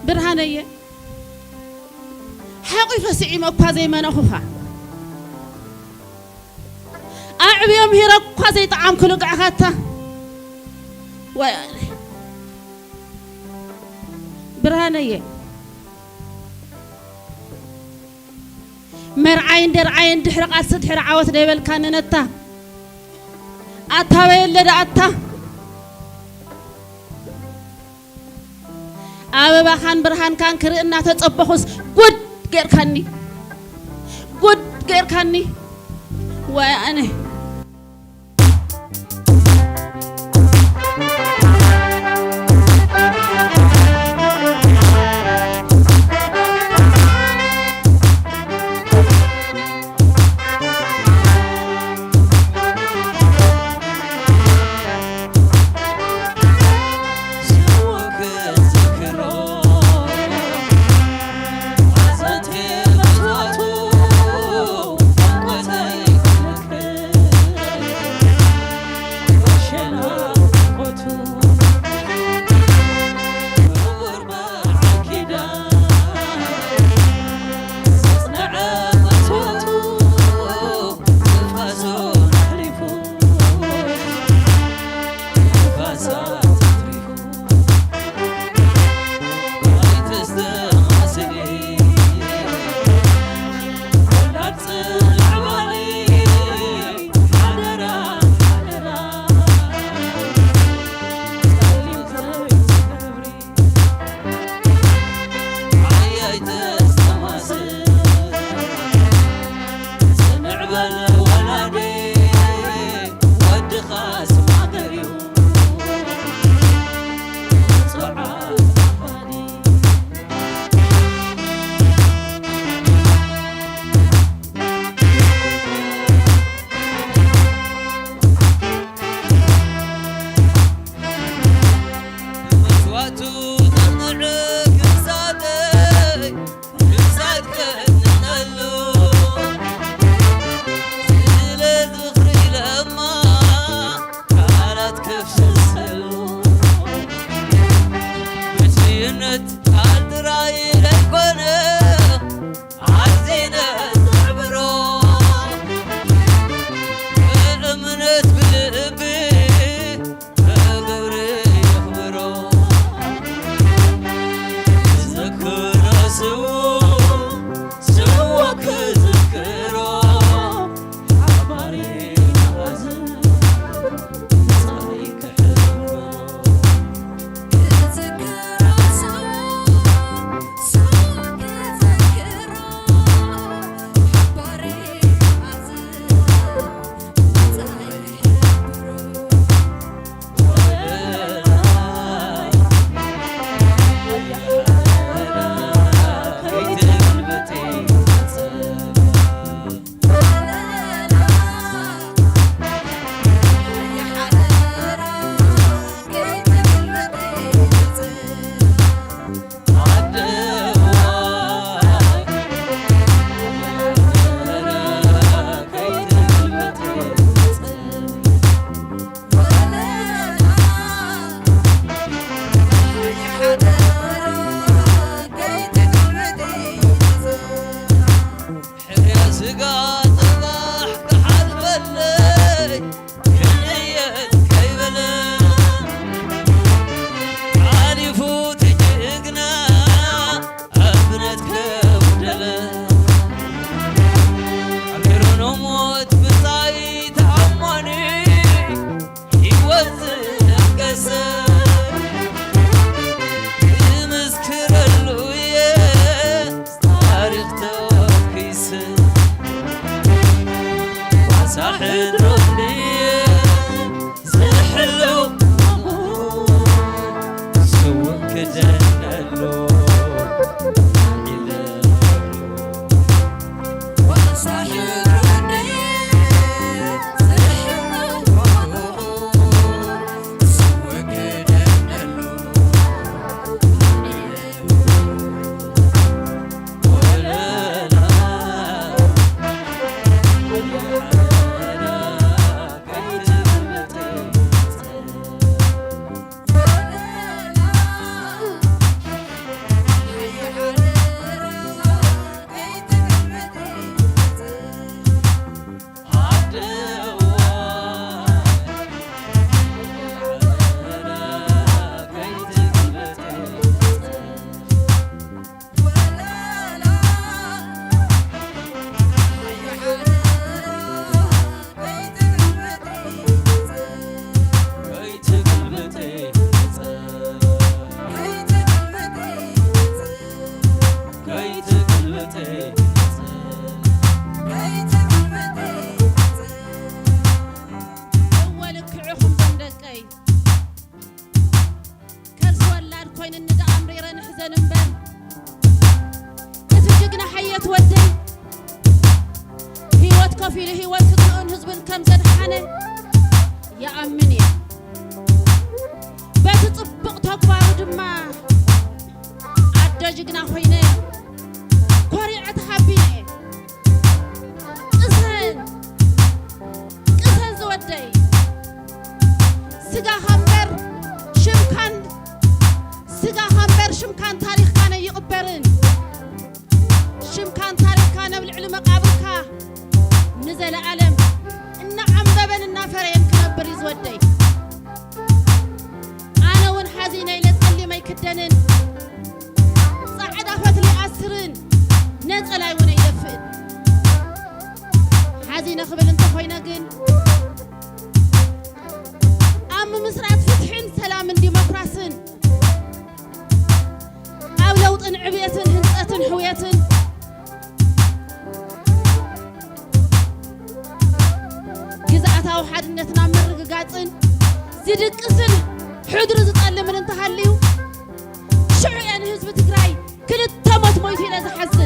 ብርሃነየ ሓቂፈ ስዒመ እኳ ዘይመነኹኻ፣ ኣዕብዮም ሂረ እኳ ዘይጠዓምኩ ልግዕኻታ። ወይ ኣነ ብርሃነየ፣ መርዓይን ደርዓይን ድሕሪ ቃልሲ ድሕሪ ዓወት ደይበልካኒ ነታ ኣታ በየለ ደኣታ። ኣበባኻን ብርሃንካን ክርኢ እናተጸበኹስ ጉድ ጌርካኒ፣ ጉድ ጌርካኒ። ወይ ኣነ ኣምሪረ ንሕዘን እምበር፣ እቲ ጅግና ሓየት ወደይ ህይወት ከፊሉ ህይወት ስድርኡን ህዝብን ከም ዘድሓነ ይኣምን እየ። በቲ ጽቡቕ ተግባሩ ድማ ኣደ ጅግና ኮይነ ኮሪዐ ተሓቢነ እየ። ቅሰን፣ ቅሰን ዝወደይ። ስጋኻ እምበር ሽምካን፣ ስጋኻ እምበር ሽምካን ታሪኽካን ኣይቕበርን። ሽምካን ታሪኽካን ኣብ ልዕሊ መቓብርካ ንዘለኣለም እናዓምበበን እናፈረየን ክነብር እዩ ዝወደይ። ኣነ እውን ሓዚነ ኢለ ጸሊም ኣይክደንን፣ ጻዕዳ ፈትሊ ኣይኣስርን፣ ነጸላይ እውን ኣይደፍእን። ሓዚነ ክብል እንተኾይነ ግን ኣብ ምምስራት ፍትሕን ሰላምን ዲሞክራስን ኣብ ለውጥን ዕብየትን ህንጸትን ሕውየትን ግዝኣታዊ ሓድነትን ኣብ ምርግጋጽን ዝድቅስን ሕድሪ ዝጠልምን እንተሃልዩ ሽዑ እየ ንህዝቢ ትግራይ ክልተ ሞት ሞይቱ ኢለ ዝሓዝ።